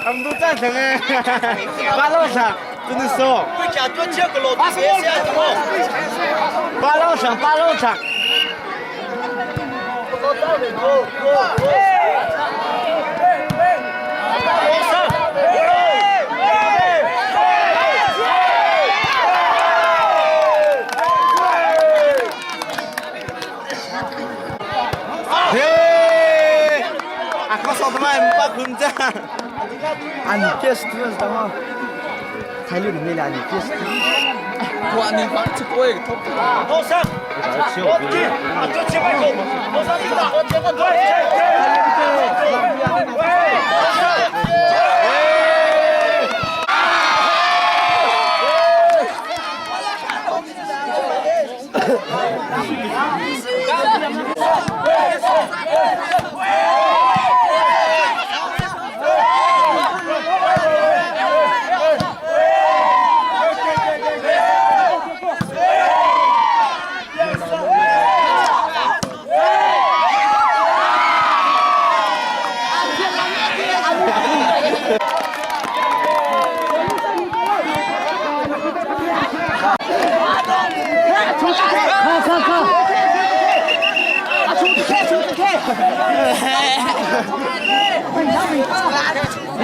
他们都赞成哎，巴老上真的说，巴老上巴老上。嘿，啊，我说的嘛，把困着。啊，你别是多少嘛？才六零了，你别是。哇，你把这个也偷老三，我去，啊，这七百个，老三你打，我这个对对对。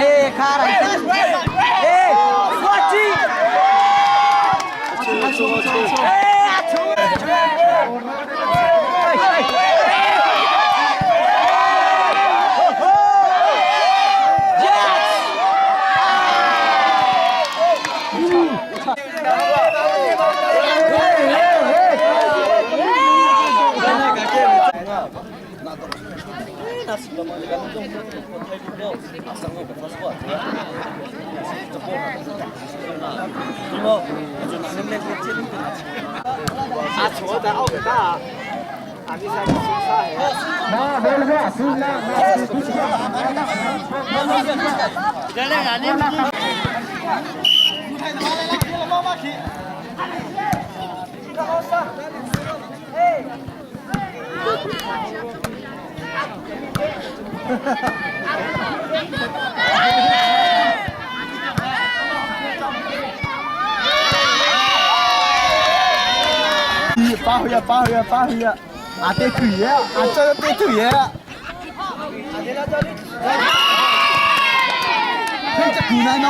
哎，卡了！哎，我去！哎，发挥啊，发挥啊，发挥啊！啊，对腿耶，啊，这个对腿耶。听只拳来喏。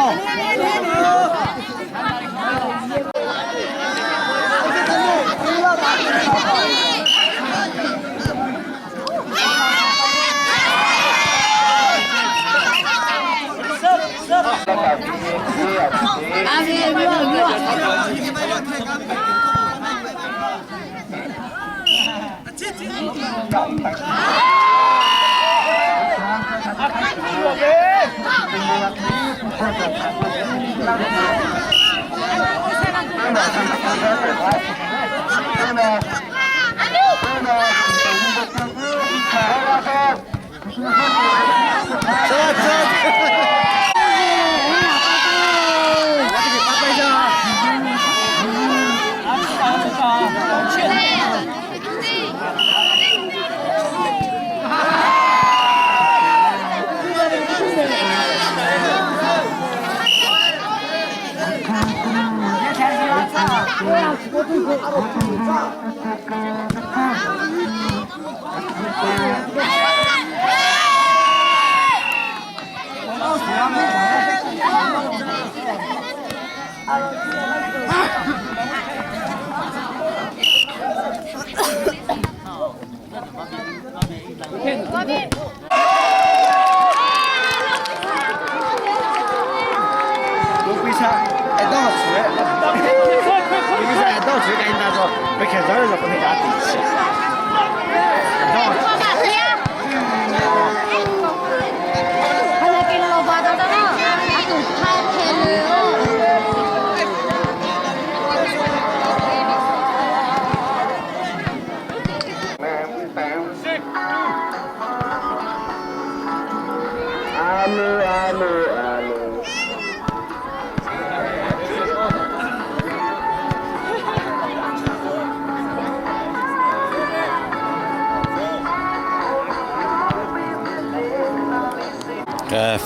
我为啥爱到处？为啥爱到处赶紧打着？没看到的时候不能加地气。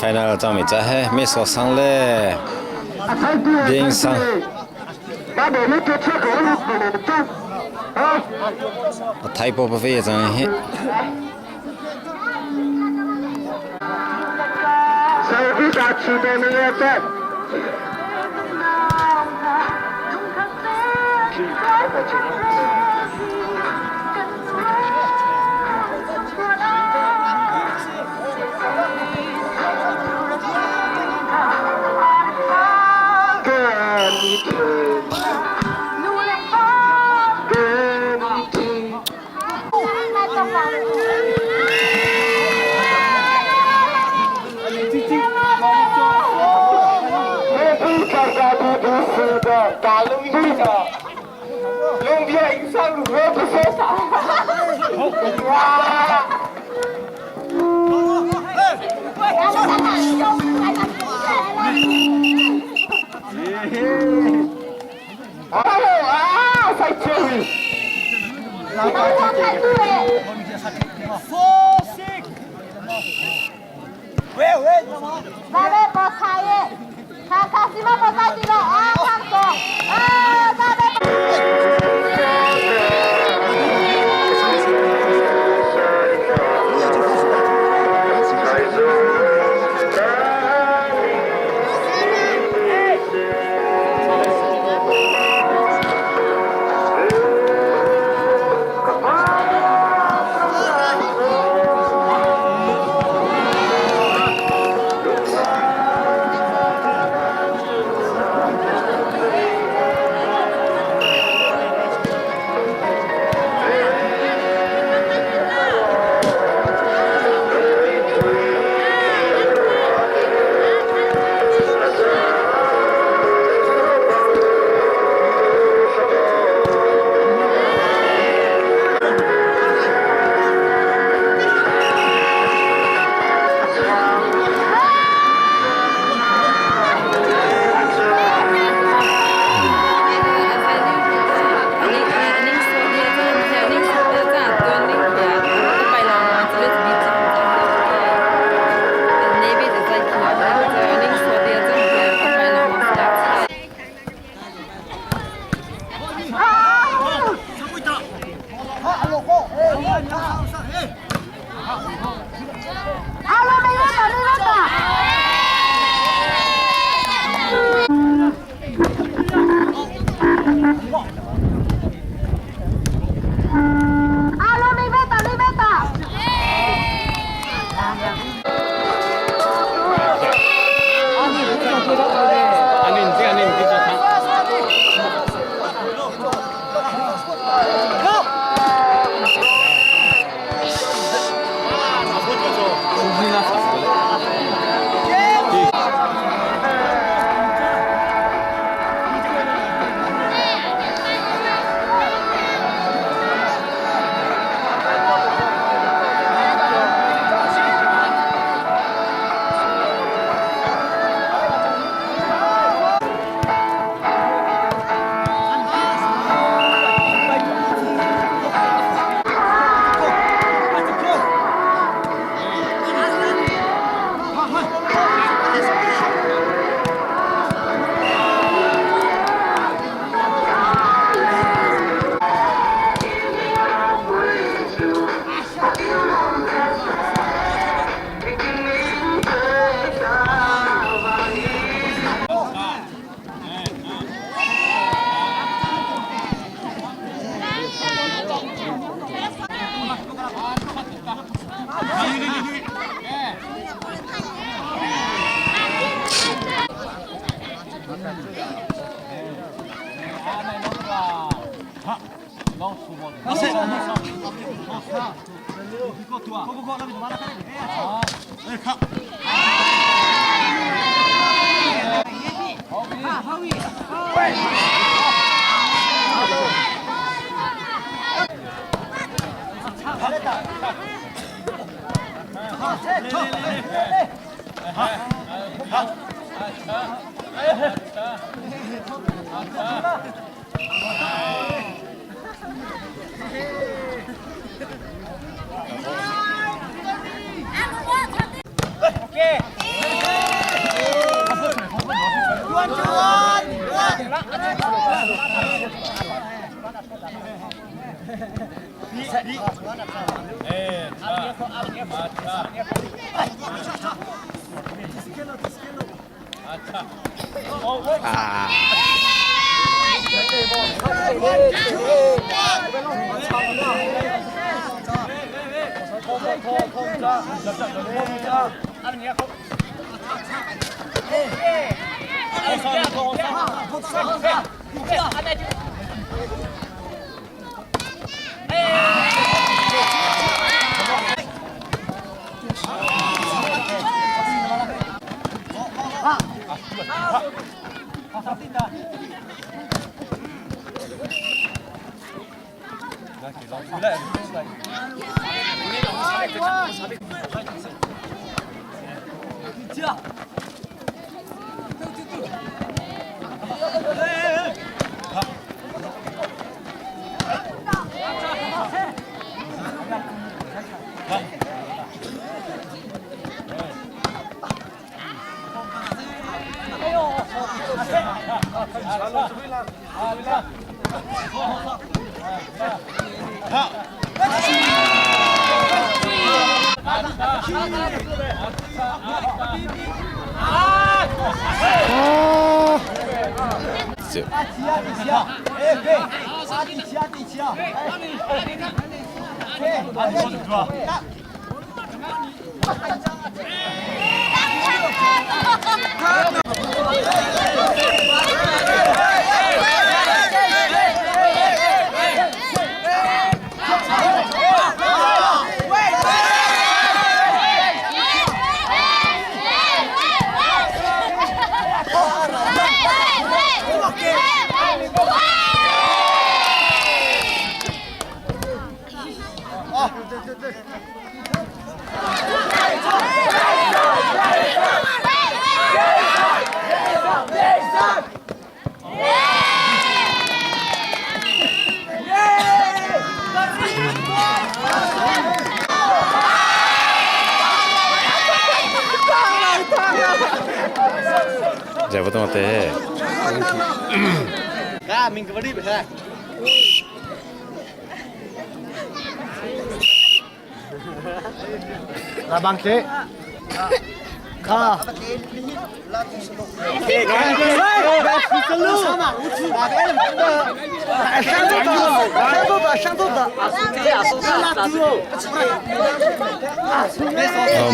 Final cangmi ca he Miss Sang le Bing Sang. Thai po pa ve cang hi.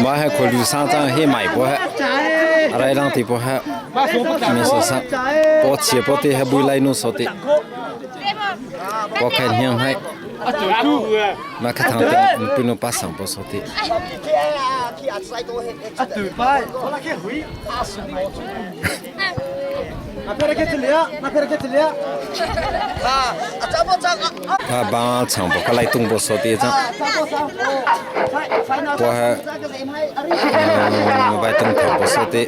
Mah he khualu sang cang hi mai po he rai lang ti po he mi so sa po chia po ti he bui lai nu so ti po khen hiang hai ma kha thang te pinu pa sang po so ti Ba chang bo ka lai tung bo so ti chang po ha bai tung thang bo so ti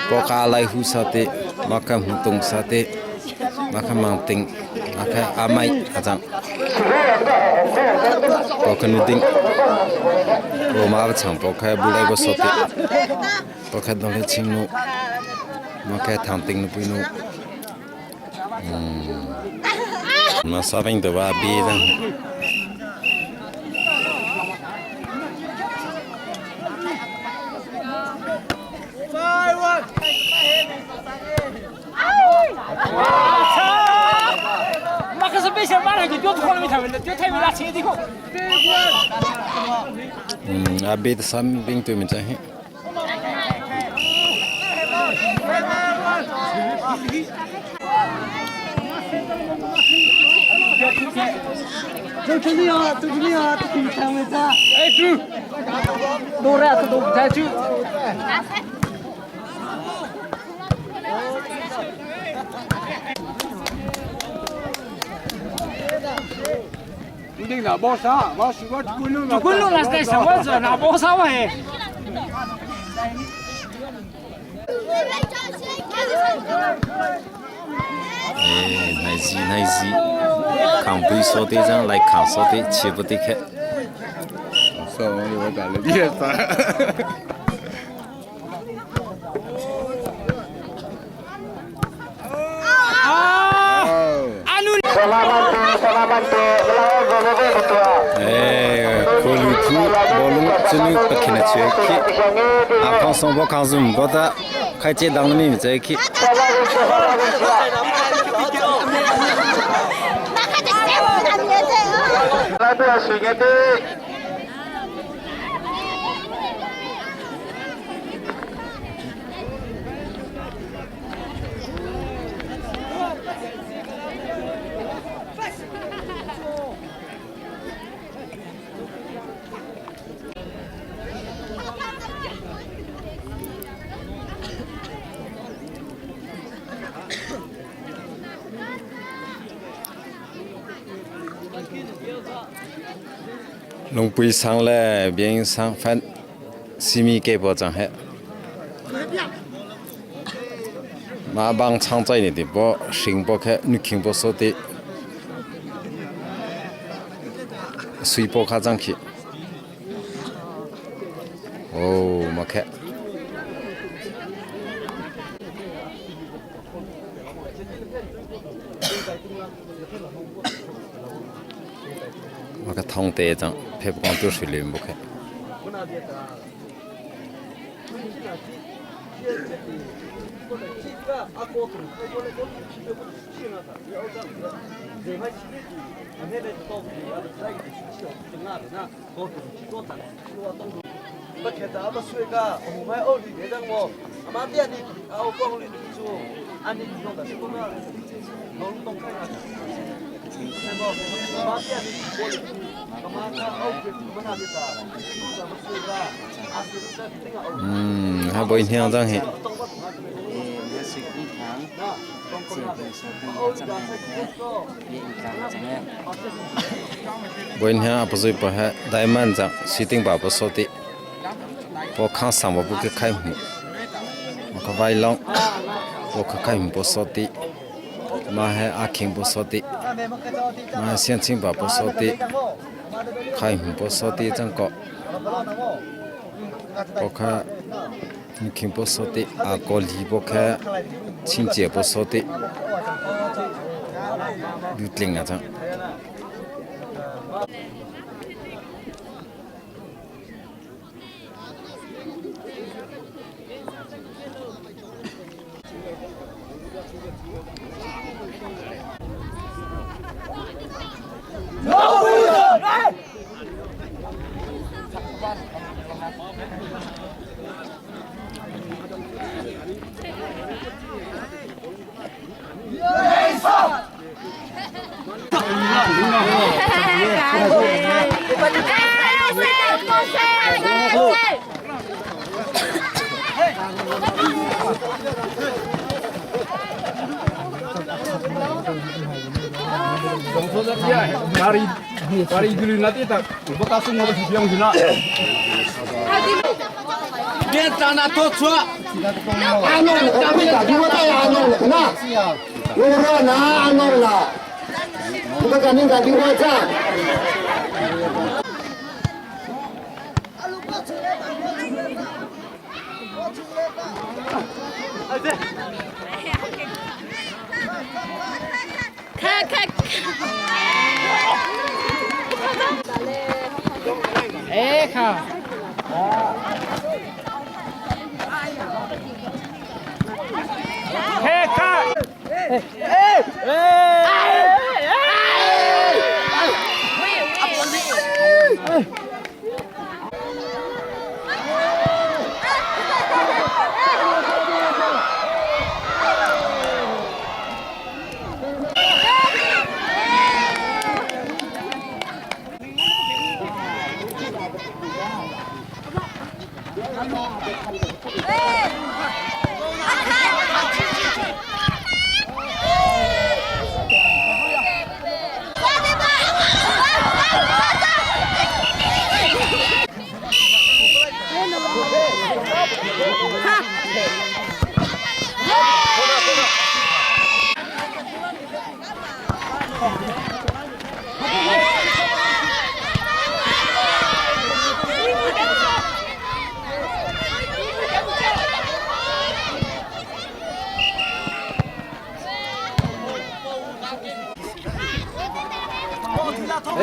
po ka lai hu sa ti ma ka hu tung sa ti ma ka mang ting ma ka amai a chang po ka nu ding po ma ba chang po ka bu lai bo so ti po ka dong le ching nu ma ka thang ting nu pui nu ma sa bing de ba bi dang A bi sam bing tu min chang hi. Nai zi nai zi khang pui so te jang lai khang so te che bu te khe. Khualu bawlung cunu pakhin a chuak khi a khong song bo khang zum bo ta khai che dang mi mi che khi. Lungpui sang le bianginn sang fan simi ke pawl cang he. Mah bang chang chai ni ti bo hring bo khe nukhing bo so ti sui po kha chang khi. Oh ma khe. Ma ka thong te chang phep kong tu sui lim bo khe. Ha boi hniang cang hi. Boi hniang a pazui pa he diamond cang siting ba pa so ti. Po khang sang ba bu ke khai mu. Ma ka vai long. Po kha khai mu po so ti. Ma he a khing po so ti. Ma sian ching ba po so ti. Khai mu po so ti cang ko. Po kha khing po so ti a ko li po kha ching che po so ti. Du tling a cang.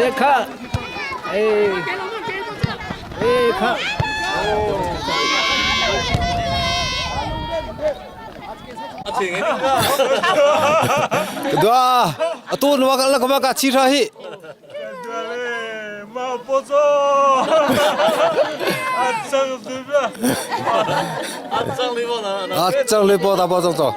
Eh kha. Eh. Eh kha. Dua atu nuwa ka la ka ka chi ra hi. A chang le po ta po chong chong.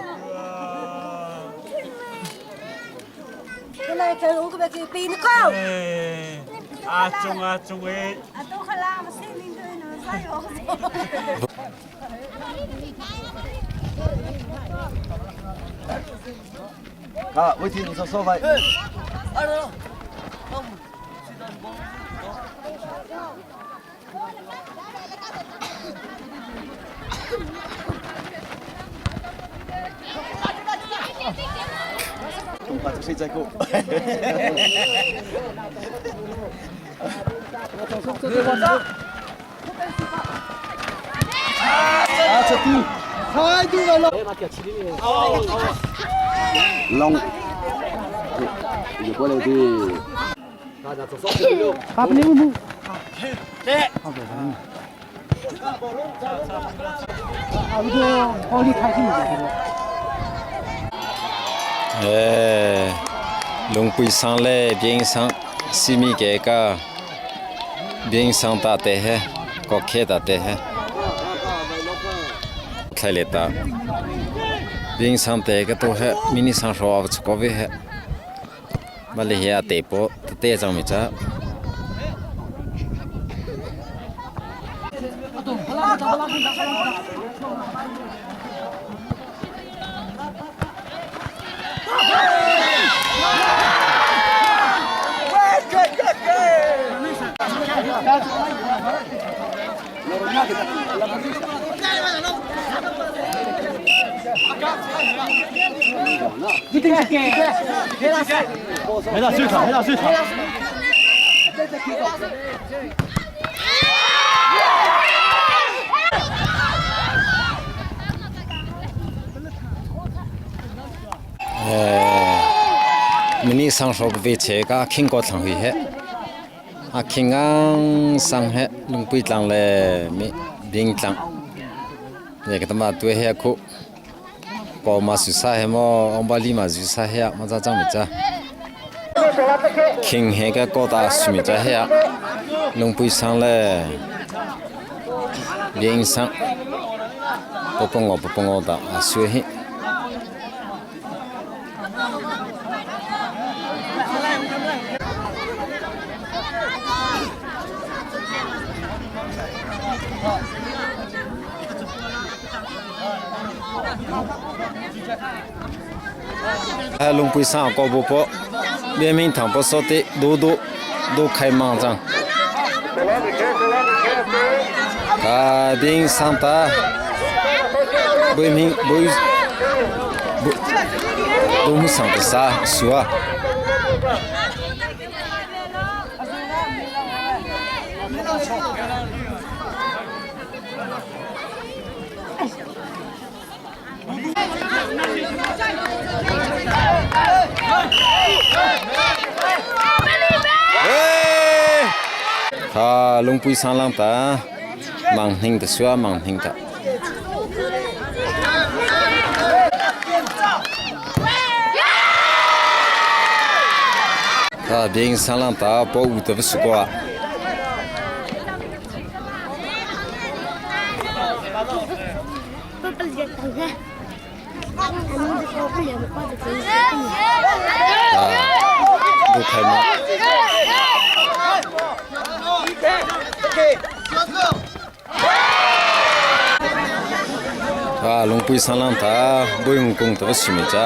Eh, lungpui sang le biang sang simi ke ka biang sang ta te he ko khe ta te he thlai le ta biang sang te ka to he mini sang ro av ko ve he male he a te po te chang mi cha Mini sang hro ve che ka khing ko thlang hui he a khing ang sang he lungpui tlang le mi bing tlang ye ka tama tu he khu ko ma su sa he mo ong ba li ma zu sa he ma cha chang mi cha khing he ka ko ta su mi cha he lungpui sang le bing sang po po po ngo ta a su hi Lungpui sang ko bu po biaming thang po so ti du du du khai mang chang ka ding sang ta bui ming bui du mu sang ta sa suwa Kha lungpui sang lang ta mang hning ta sua mang hning ta. Kha ding sang lang ta po u ta su kwa. Du khai ma. À, lungpui sang lang ta bui ngung kung ta simi cha.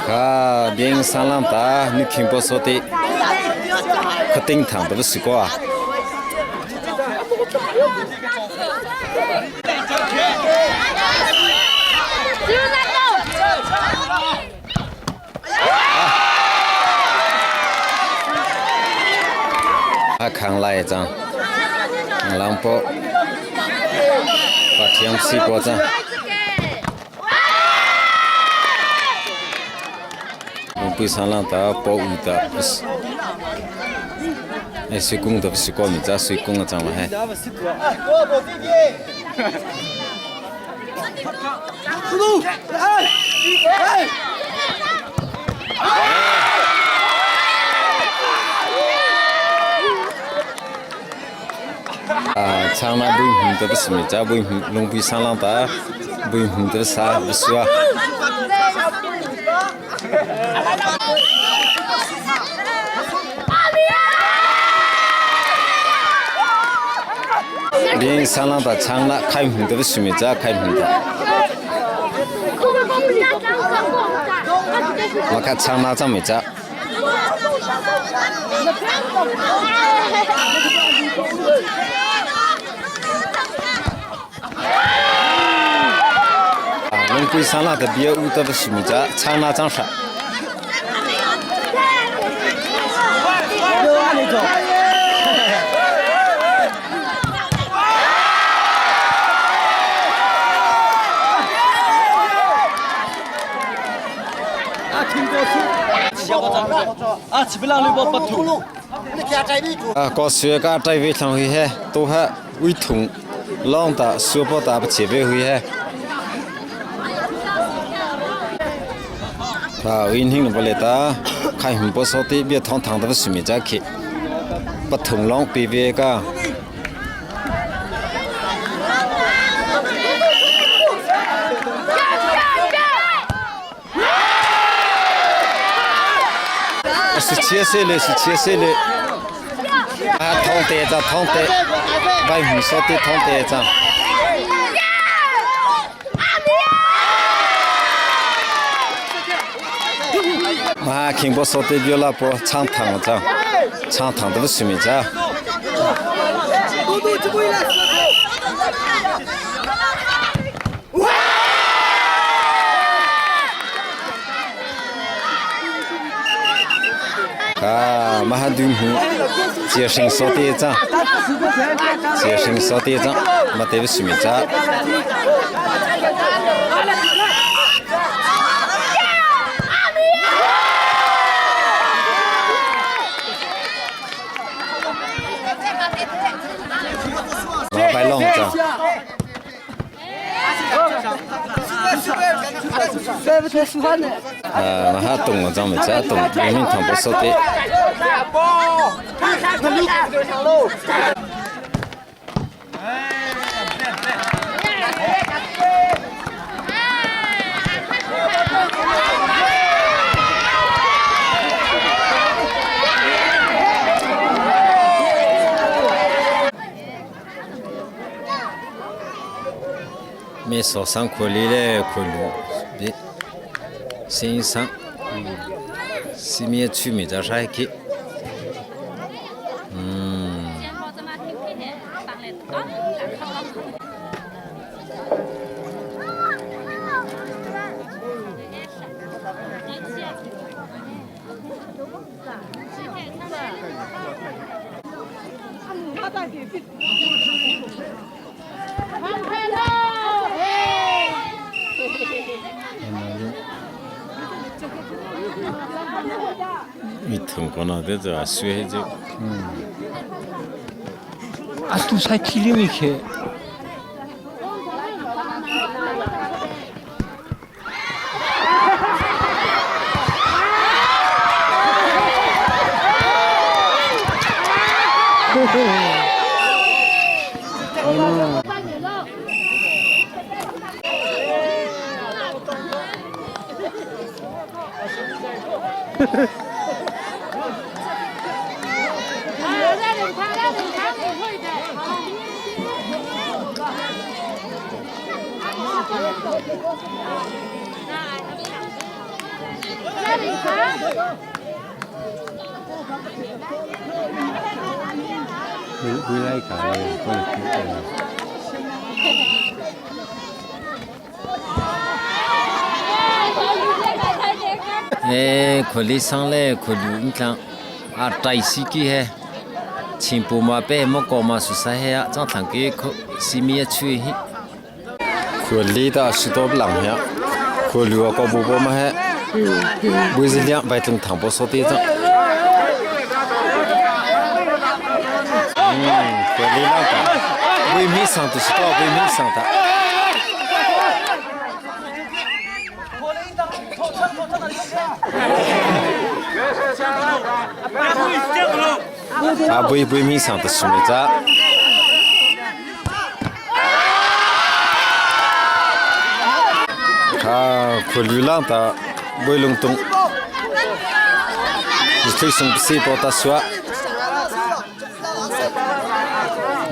Kha biang sang lang ta ni khing po so ti khating thang ta su kwa. A khang lai chang. Lang po. Pa Thiang si ko cha. Lungpui sang lang ta po u ta ai sui kung ta si ko mi cha sui kung a chang ma he. Chang na bui hum ta simi cha bui hum lungpui sang lang ta bui hum ta sa sua. Ding sang lang ta chang na khai hum ta simi cha khai hum ta. Maka chang na chang mi cha. Lungpui sang la ta bia u ta va simi cha chang na chang hra. Ko sue ka tai ve thlang hui he to ha ui thung long ta su po ta pa che ve hui he ta win hing bale ta khai hum po so ti bia thong thang ta sumi cha khi pathung long pi ve ka Si chia se le si chia se le a thong te cha thong te vai hmu so te thong te cha Ma king bo so te bio la po chang thang cha chang thang te sumi cha Ah, ma han dun hu chia shing so te cha chia shing so te cha ma te sumi cha Ma pai long cha Ma ha tung chang me cha tung min thang po so te Me so sang khu li le khu lu bi sing sang si mi chu mi cha sai ki Mi thung ko na te cha sui je Atu sai thili mi khe. Hui lai ka le ko le Eh kholi sang le kholu tlang a tai si ki he chin pu ma pe mo ko ma su sa he a chang thang ki si mi a chui hi. Khuali ta sutop lang hiya. Khualu ko bu bo ma he. Buiziliang bai tlung thang bo so ti chang. Khuali lang ta. Bui mi sang tu si to bui mi sang ta. A bui bui mi sang ta sumi cha. Kha khualu lang ta bui lungtung. Thui sung si po ta sua.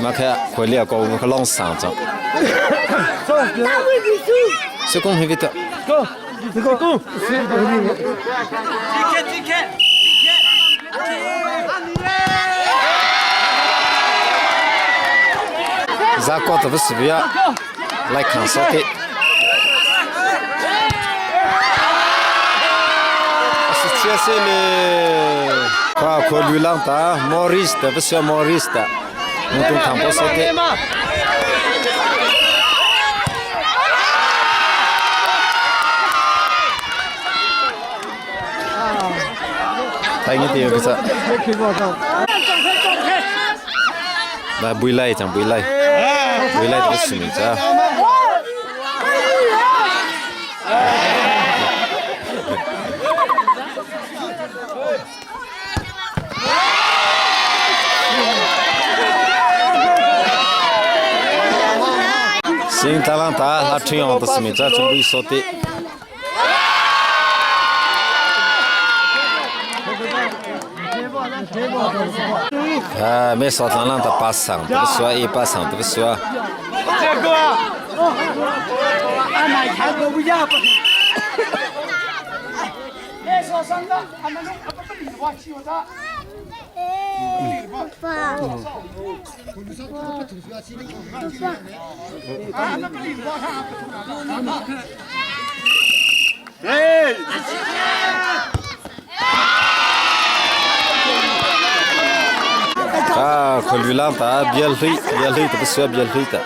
Ma kha khuali a ko ka long sang chang. Su kung hi vita. Za ko ta su bia lai khang so te. Si chia se le kha khualu lang ta Morris ta va sia Morris ta Mungtung thang po so te. Tai ngi ti ka sa. Ba bui lai chang bui lai. Bui lai ta sumi cha. Sing talang ta la thuyong ta sumi cha chung bui so te. 没少当啷的巴上，不说一巴上，不说。这个，俺买菜都不要不。 啊，可流浪的，别累，别累的不说别累的。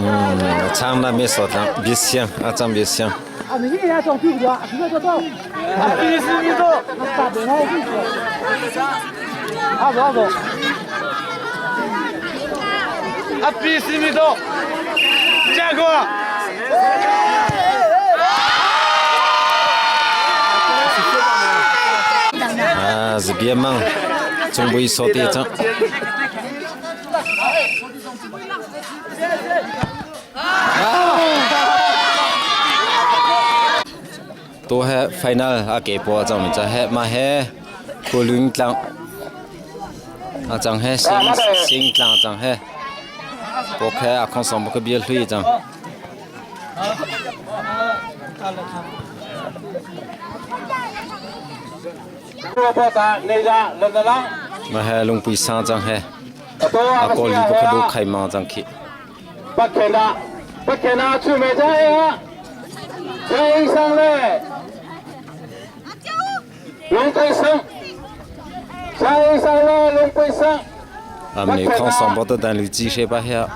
嗯，唱那没说唱，别想啊，真别想。啊，比斯米多，价格。啊，是别忙，准备说点张。都系 final 啊，几波就唔就系嘛系过两张，啊张系新新张张系，我看啊看上不个别水张。嘛系龙背山张系，啊过里不可都开忙张去。不骑啦，不骑啦，出未啫啊！张医生咧，龙桂生，张医生咧，龙桂生。啊，没看上不得单驴鸡谁把下。